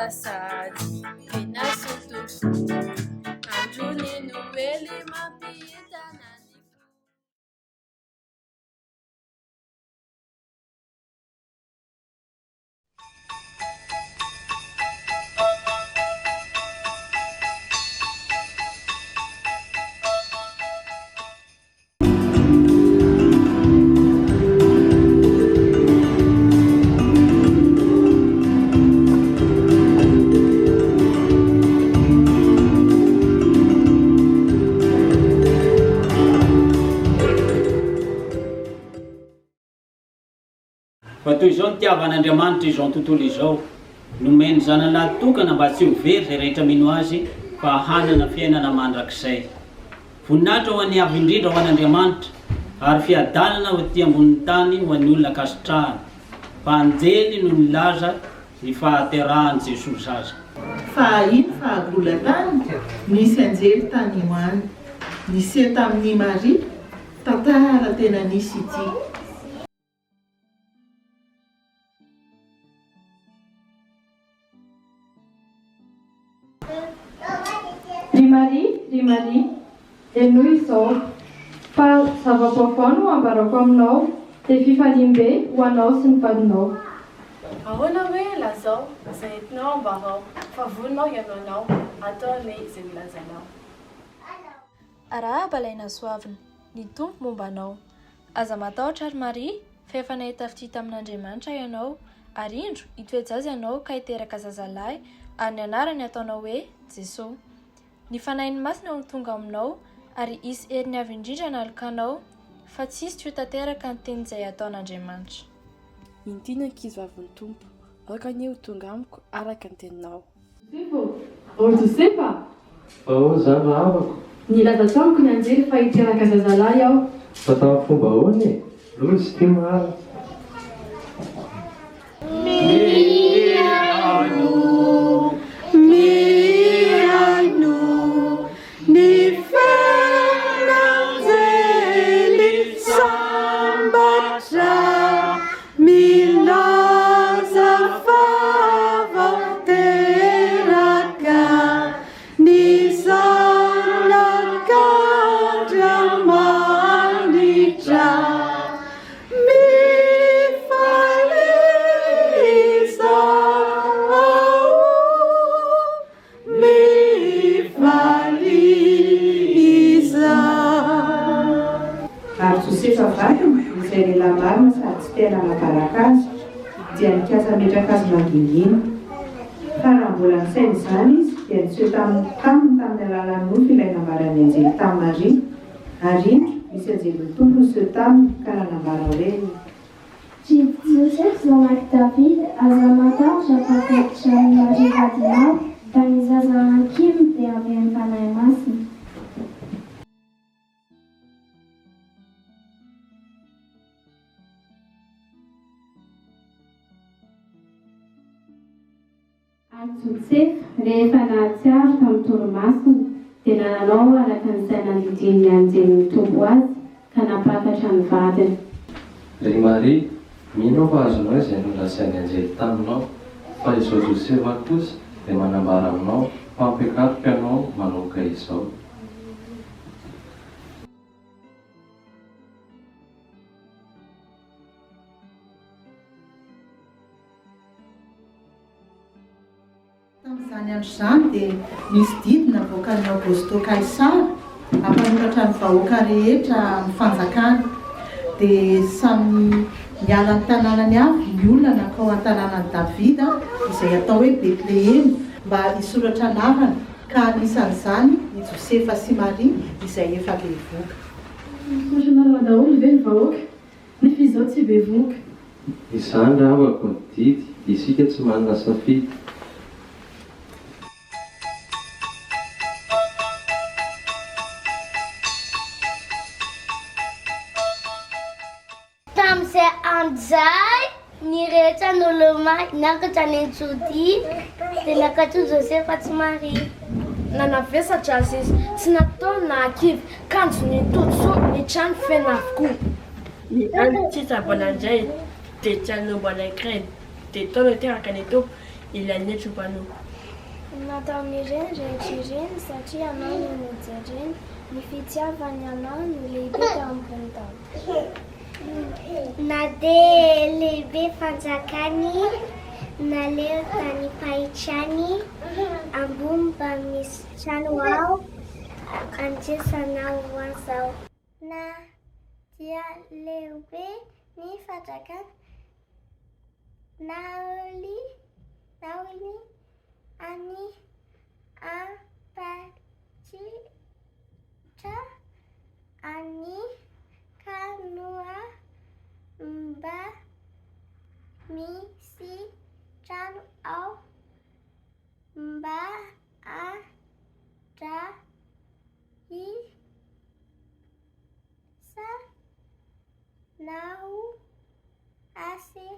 hita sady tena soa tokoa. Andron'ny Noely mampihentana ny fo. Fa toy izao nitiavan'Andriamanitra izao tontolo izao, nomeny Zanany lahy tokana mba tsy ho very izay rehetra mino Azy fa hanana fiainana mandrakizay. Voninahitra ho an'ny Avo Indrindra ho an'Andriamanitra, ary fiadanana ho ety ambonin'ny tany ho an'ny olona ankasitrahany. Fa anjely no nilaza ny fahaterahan'i Jesoa zaza. Fahiny fahagola tany, nisy anjely tany ho any. Niseho tamin'i Maria, tantara tena nisy ity. Ry Maria, ry Maria, henoy izao, fa zava-baovao no ambarako aminao, dia fifaliam-be ho anao sy ny vadinao. Ahoana hoe lazao izay entinao ambarao fa vonona aho hihaino anao, atao anie izay holazainao. Arahaba ilay nasoavina, ny Tompo momba anao. Aza matahotra ry Maria, fa efa nahita fitia tamin'Andriamanitra ianao, ary indro, hitoe-jaza ianao ka hiteraka zazalahy, ary ny anarany hataonao hoe Jesoa. Ny Fanahiny Masina ho tonga aminao, ary hisy heriny avo indrindra hanaloka anao, fa tsy hisy tsy ho tanteraka ny teny izay hataon'Andriamanitra. Inty ny ankizivavin'ny Tompo, aoka anie ho tonga amiko araka ny teninao. Josefa ô! Ô Josefa! Fa ahoana izany rahavako? Nilaza tamiko ny anjely fa hiteraka zazalahy aho. Fa tamin'ny fomba ahoana e? Loza ity marina. Mihaino, mihaino ny feon'anjely sambatra. Milaza fa vao teraka ny Zanak'Andriamanitra. Mifalia izaho. Mifalia izaho. Ary Josefa vadiny, izay lehilahy marina sady tsy te hanala-baraka azy, dia nikasa hametraka azy mangingina. Fa raha mbola nisaina izany izy, dia niseho taminy taminy tamin'ny alalan'ny nofy ilay nambaran'ny anjely tamin'i Maria, ary indro, nisy anjelin'ny Tompo niseho taminy ka nanambara hoe. Ry Josefa zanak'i Davida, aza matahotra fa taitra amin'i Maria vadinao, fa ny zaza an-kibony dia avy amin'ny Fanahy Masina. Ary Josefa, rehefa nahatsiaro tamin'ny torimasony, dia nanao araka an'izay nandidian'ny anjelin'ny Tompo azy, ka nampakatra ny vadiny. Ry Maria, mino aho fa azonao izay nolazain'ny anjely taminao, fa izao Josefa kosa dia manambara aminao fa hampiakariko ianao manomboka izao. Tamin'izany andro izany dia nisy didy navoakan'i Aogosto Kaisara hampanoratra ny vahoaka rehetra amin'ny fanjakany. Dia samy niala ny tanànany avy ny olona nankao an-tanànan'i Davida, izay atao hoe Betlehema, mba hisoratra anarana, ka anisan'izany i Josefa sy Maria izay efa bevohoka. Misaotra anareo daholo ve ny vahoaka nefa izaho tsy bevohoka. Izany ry havako ny didy, isika tsy manana safidy. Tamin'izay andro izay, ny rehetra nolomay niakatra any Jodia, dia nankatò Josefa sy Maria. Nanavesatra azy izy, tsy nataony nahakivy, kanjo nitotso ny trano feno avokoa. Ny andro sisa mbola indray dia tsy hanombo anankiray, dia taona teraka ny Tompo. Ilay Tsopano. Nataon'ireny rehetra ireny satria Ianao no nojereny, ny fitiavany Anao no lehibe teo ambony tany. Na dia lehibe fanjakany, naleo tany pahitrany, ambony mba misy trano ao, andraisanao an'izao. Na dia lehibe ny fanjakany, naoly naoly any Ampatritra any Kanoa mba misy trano ao mba andraisa naho asy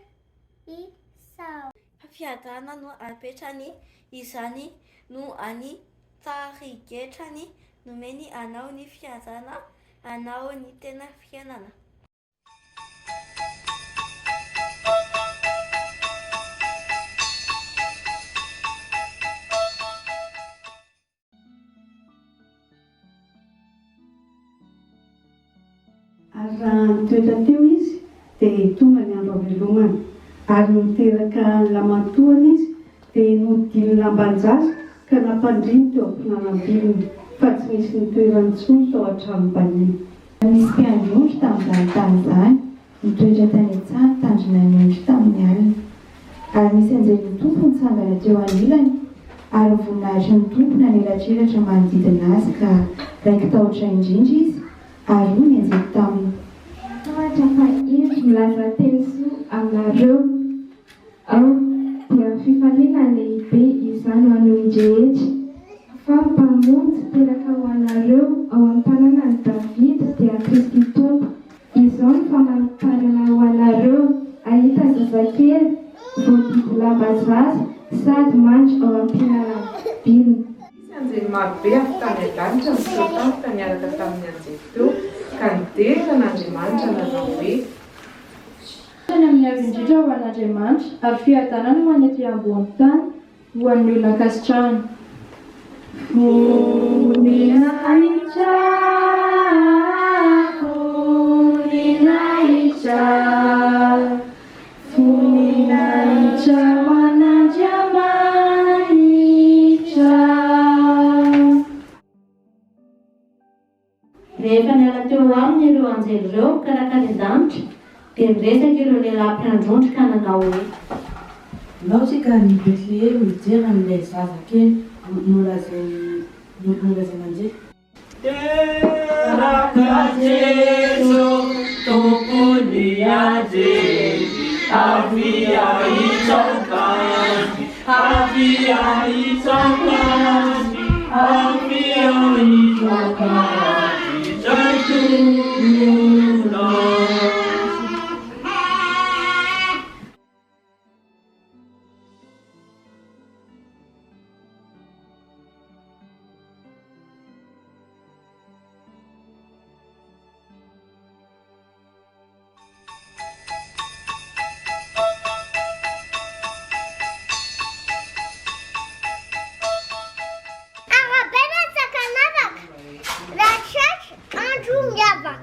isao. Fa fiadanana no apetrany, izany no any tarigetrany, nomeny anao ny fiadana, anao ny tena fiainana. Ary raha nitoetra teo izy, dia tonga ny andro havelomany. Ary niteraka ny lamantoany izy, dia nodiany lamban-jaza ka nampandriny teo am-pinanam-bilona, fa tsy nisy nitoerany intsony tao an-tranom-bahiny. Ary nisy mpiandry ondry tamin'izany tany izany, nitoetra tany an-tsaha nitandrina ny ondry tamin'ny alina. Ary nisy anjelin'ny Tompo nitsangana teo anilany, ary ny voninahitry ny Tompo nanelatrelatra manodidina azy ka raiki-tahotra indrindra izy, ary hoy ny anjely taminy. Tahotra fa indro milaza teny soa aminareo aho, dia fifaliana lehibe izany ho an'ny olon-drehetra, fa Mpamonjy teraka ho anareo ao an-tanànan'i Davida, dia Kristy Tompo. Izao no famantarana ho anareo, hahita zazakely voadidy lamba zaza sady mandry ao am-pilalam-bilona. Nisy anjely marobe avy tany an-danitra niseho tampoka niaraka tamin'ny anjely teo, ka nidera an'Andriamanitra nanao hoe. Any amin'ny Avo Indrindra ho an'Andriamanitra, ary fiadanana ho an'ny ety ambony tany, Ho an'ny olona ankasitrahana. Voninahitra, voninahitra, voninahitra ho an'Andriamanitra. Rehefa niala teo aminy ireo anjely ireo ka nankany an-danitra, dia niresaka ireo lehilahy mpiandry ondry ka nanao hoe. Ndao tsika any Betlehema hijery an'ilay zaza kely nolazain'anjely. Teraka Jeso Tompon'ny anjely, avia hitsaoka Azy, avia hitsaoka Azy, avia hitsaoka Azy, izay tononao. Arahabaina ny sakanavaka raha tratra andro miavaka.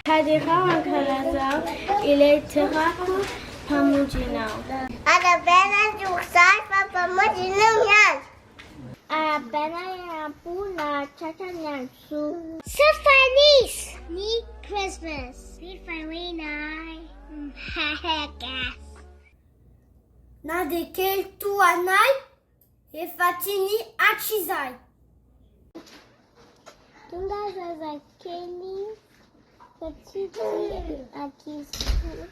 Kaderao ankalazao ilay terako mpamonjinao. Arahabaina ny orzay fa mpamonjy no miandry. Arahabaina ny am-po nahatratra ny andro soa. Sofanis ny Christmas. Fifaliana Malagasy. Na dia kely toa anay, efa tiany hatrizay. Tonga zazakely satria tsy ankizy koa.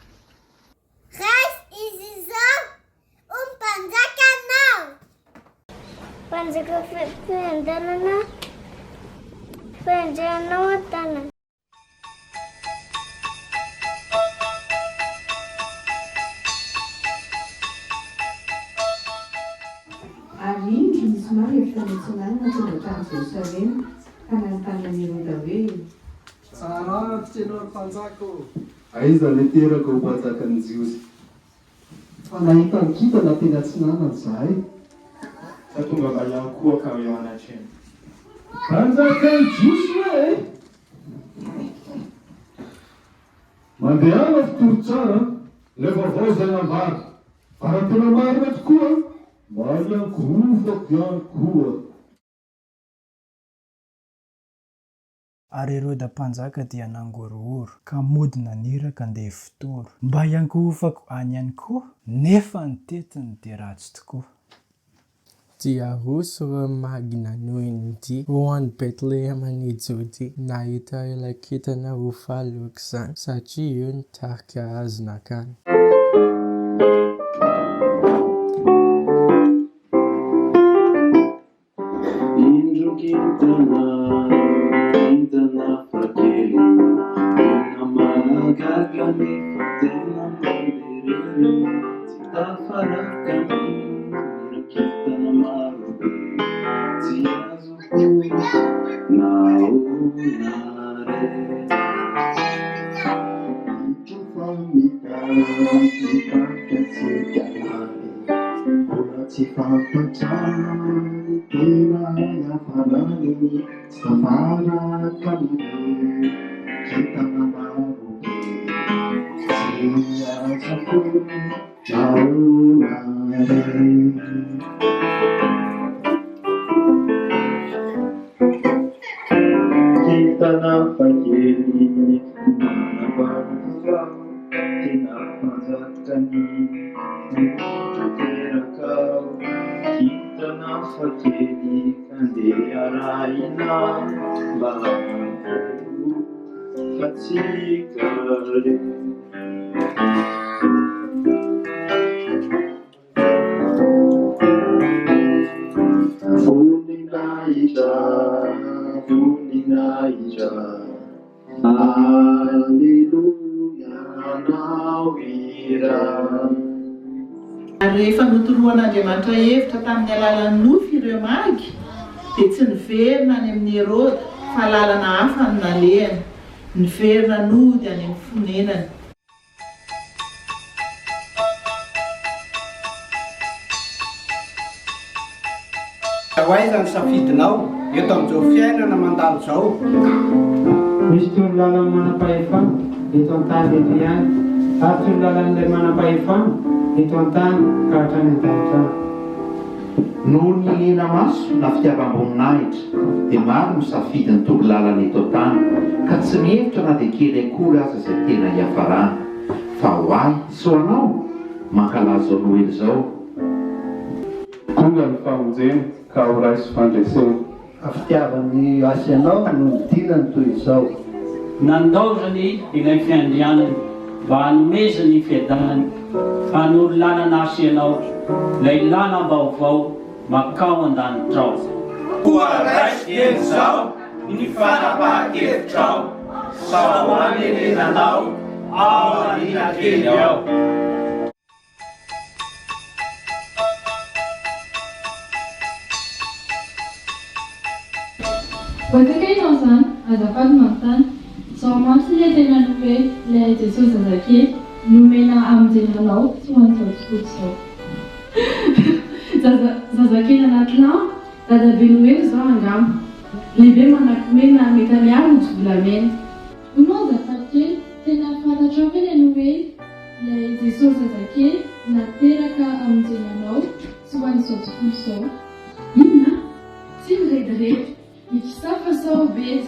Raiso izy izao ho mpanjakanao. Mpanjaka fiadanana, fahendrenao an-tanana. Ary indro nisy magy avy tany atsinanana tonga tany Jerosalema, ka nanontany an'i Heroda hoe. Tsara antitra ianao ry mpanjaka ô! Aiza ilay teraka ho mpanjakan'ny Jiosy? Fa nahita ny kintana teny atsinanana izahay. Ka tonga mba hiankohoka eo anatrehany. Mpanjakan'ny Jiosy hoe e! Mandehana fitory tsara ilay vaovao izay nambara. Fa raha tena marina tokoa, mba hiankohofako ihany koa. Ary Heroda mpanjaka dia nangorohoro, ka mody naniraka andevo toro, mba hiankohofako any ihany koa, nefa ny tetiny dia ratsy tokoa. Dia roso ireo magy nanohy ny dia ho any Betlehem any Jodia. Nahita ilay kintana ho faly aok'izany, satria io nitarika azy nankany. Indro kintana, kintana hafakely, tena mahagaga nefa tena mandeha irery, tsy tafaraka amin'ireo kintana marobe, tsy azoko na ahoana re. Indro fa mitarika antsika any. Mbola tsy fantatra ny tena hiafarany, tsy tafaraka amin'ireo kintana marobe. Tsy azoko nahoana re. Kintana hafakely manambara tena mpanjakan'ny indro teraka aho. Kintana hafakely ka ndeha arahina mba fa tsy kare. Voninahitra, voninahitra, Aleloia anao hira. Ary rehefa notoroan'Andriamanitra hevitra tamin'ny alalan'ny nofy ireo Magy, dia tsy niverina any amin'i Heroda, fa lalana hafa no nalehany, niverina nody any amin'ny fonenany. Ho aiza ny safidinao eto amin'izao fiainana mandalo izao? Misy torolalan'ny manam-pahefana eto an-tany eto ihany, ary torolalan'ilay manam-pahefana eto an-tany ka hatrany an-danitra any. Noho ny hena-maso na fitiavam-boninahitra dia maro no misafidy ny torolalana eto an-tany ka tsy mihevitra na dia kely akory aza izay tena hiafarany. Fa ho ahy sy ho anao? Mankalaza izao Noely izao. Tonga ny famonjena ka ho raiso fandresena. Fa fitiavan'ny ahy sy anao no nidinany toy izao. Nandaozany ilay fiandrianany mba hanomezany fiadanana, hanoro lalana ahy sy ianao, ilay lalam-baovao makao an-danitra ao. Koa raiso dieny izao ny fanapahan-kevitrao, sao hanenenanao aoriana kely ao. Voatery ianao izany, azafady manontany. Izao mantsy ilay tena Noely, ilay Jesosy zazakely, nomena hamonjena anao sy ho an'izao tontolo izao. Zaza, zazakely anaty lamba, dadabe Noely izao angamba. Lehibe manakomena, mety amiary rojo volamena. Hono azafady kely, tena fantatrao ve ilay Noely, ilay Jesosy zazakely nateraka hamonjena anao sy ho an'izao tontolo izao? Inona? Tsy mirediredy, mikisafa sao bedy,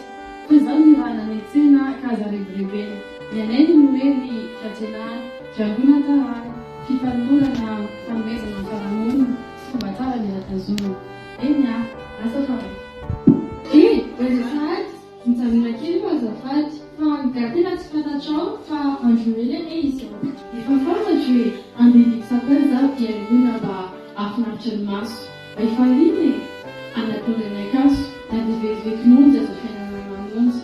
fa izaho nirahana niantsena ka aza rebirebena. Ny anay ny Noely, fiantsenana, fiangonana tarana, fifanolorana, fanomezana ny fiarahamonina sy fomba tsara mila tazomina. Eny ary, asa fa. Eh! Azafady! Mijanona kely aloha azafady fa angaha tena tsy fantatrao fa andro Noely anie izao. Efa fantatro e! Andeha hividy sapin za hihainoana mba hahafinaritra ny maso. Mba hifaliana e! Anatonga ny ankaso na dia vetivety monja aza fiainana manonja.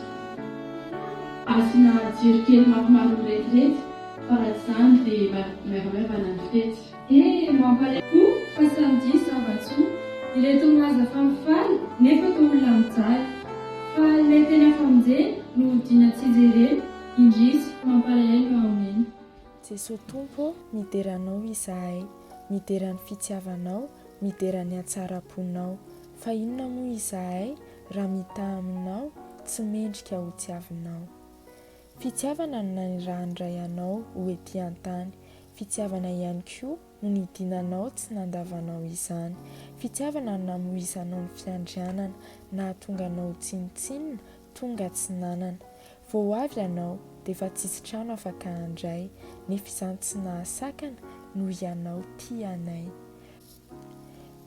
Asiana jiro kely maromaro miretirety fa raha tsy izany dia maivamaivana ny fety. Eh! Mampalahelo koa fa samy dia zava-tsoa ireto milaza fa mifaly nefa toa olona mijaly fa ilay tena famonjena no odiana tsy jerena, indrisy, mampalahelo no aomena. Jesoa Tompo ô, midera Anao izahay, midera ny fitiavanao, midera ny hatsaram-ponao. Fa inona moa izahay raha mitaha aminao, tsy mendrika ho tiavinao. Fitiavana no nanirahan'ny Ray Anao ho ety an-tany, fitiavana ihany koa no nidinanao tsy nandavanao izany. Fitiavana no namoizanao ny fiandrianana, nahatonga anao ho tsinontsinona, tonga tsy nanana. Vao ho avy ianao dia efa tsisy trano afaka handray, nefa izany tsy nahasakana noho ianao tia anay.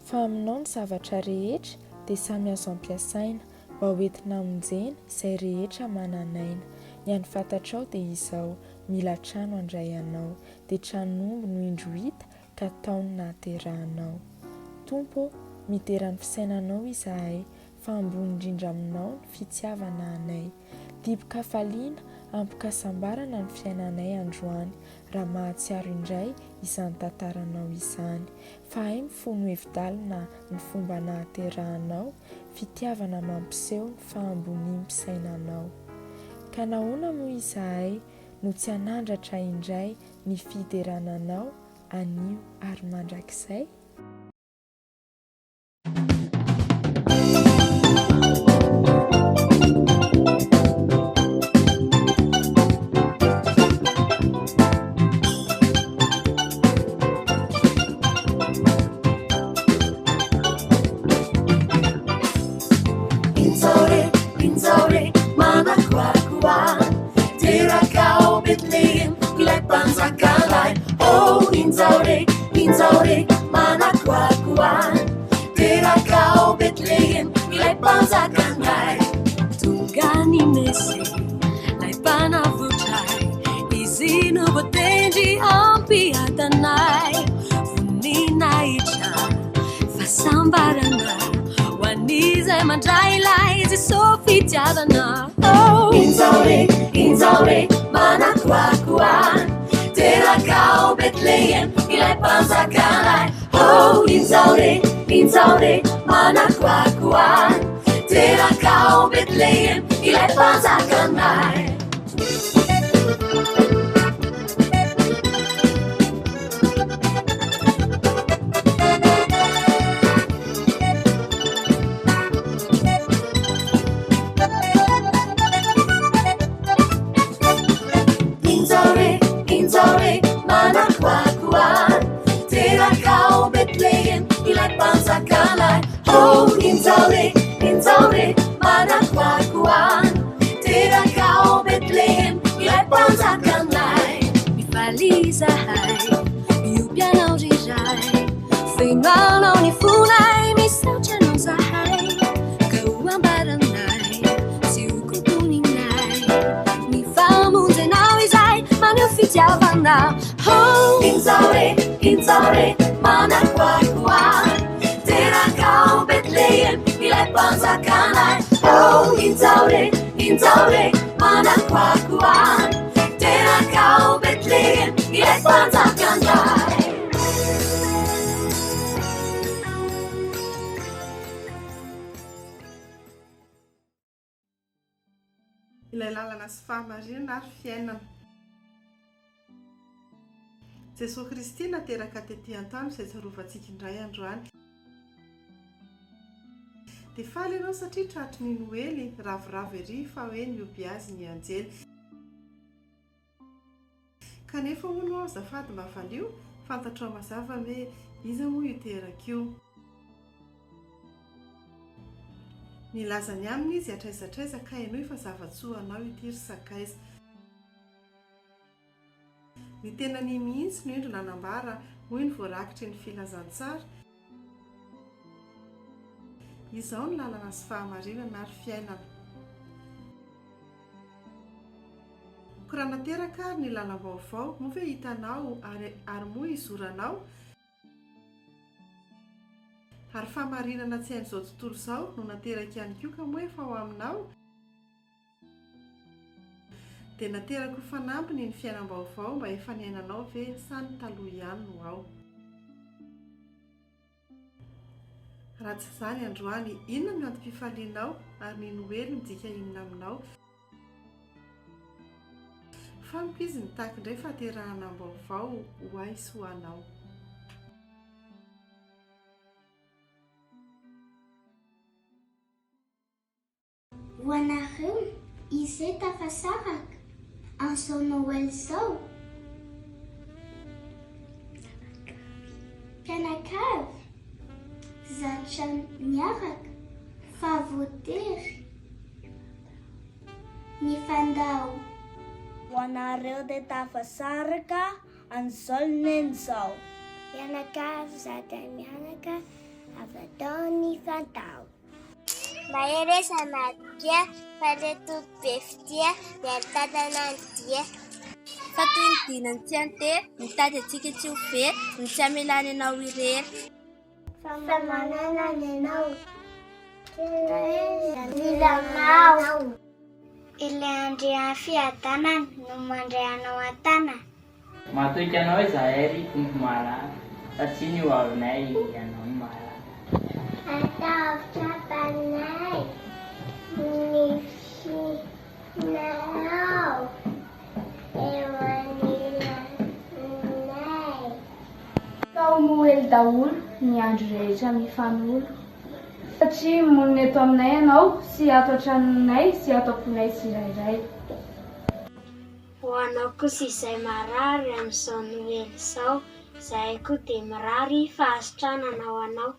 Fa aminao ny zavatra rehetra dia samy azo ampiasaina mba ho entina hamonjena izay rehetra manan'aina. Ny an'ny fantatrao dia izao, mila trano handray anao, dia tranon'omby no indro hita ka tao no nahaterahanao. Tompo ô, midera ny fisainanao izahay, fa ambony indrindra aminao ny fitiavana anay. Dibo-kafaliana, ampin-kasambarana ny fiainanay androany, raha mahatsiaro indray izany tantaranao izany. Fa hay mifono hevi-dalina ny fomba nahaterahanao, fitiavana mampiseho ny fahamboniam-pisainanao. Ka nahoana moa izahay no tsy hanandratra indray ny fiderana anao anio ary mandrakizay? Ilay lalana sy fahamarinana ary fiainana. Jesoa Kristy nateraka tety an-tany izay tsarovantsika indray androany. Dia faly ianao satria tratry ny Noely, ravoravo ery fa hoe nihoby azy ny anjely. Kanefa hono aho azafady mba valio, fantatrao mazava hoe iza moa io teraka io. Nilaza ny aminy izy hatraiza hatraiza ka henoy fa zava-tsoa anao ity ry sakaiza. Ny tenany mihitsy no indro nanambara hoy ny voarakitry ny filazantsara. Izao ny lalana sy fahamarinana ary fiainana. Ko raha nateraka ary ny lalam-baovao, moa ve hitanao ary ary moa hizoranao? Ary fahamarinana tsy hain'izao tontolo izao no nateraka ihany koa ka moa efa ao aminao? Dia nateraka ho fanampiny ny fiainam-baovao mba efa niainanao ve sa ny taloha ihany no ao? Raha tsy izany androany, inona no antom-pifalianao ary ny Noely midika inona aminao? Fa amiko izy nitaky indray fahaterahana am-baovao ho ahy sy ho anao. Ho anareo izay tafasaraka amin'izao Noël izao, mpianakavy zatra niaraka fa voatery nifandao. Ho anareo izay tafasaraka amin'izao Noël izao. Mpianakavy zatra miaraka avy atao nifandao. Mahereza Maria fa ilay Tompo be fitia dia mitantana ny dia. Fa toy ny dinan'ny tsy an-tery, mitady antsika tsy ho very, ny tsy hamelany anao irery. Fa manana ny anao, tena mila anao. Ilay Andrian'ny fiadanana no mandray anao an-tanana. Matoky anao izahay ry Tompo malala, satria ny ho avinay Ianao no mahalala. Ataovy tsapanay ny fisianao eo anilanay. Ka ho Noely daholo ny andro rehetra mifanolo. Satria monina eto aminay Ianao sy ato an-tranonay sy ato am-ponay tsirairay. Ho anao kosa izay marary amin'izao Noely izao, izahay koa dia mirary fahasitranana ho anao.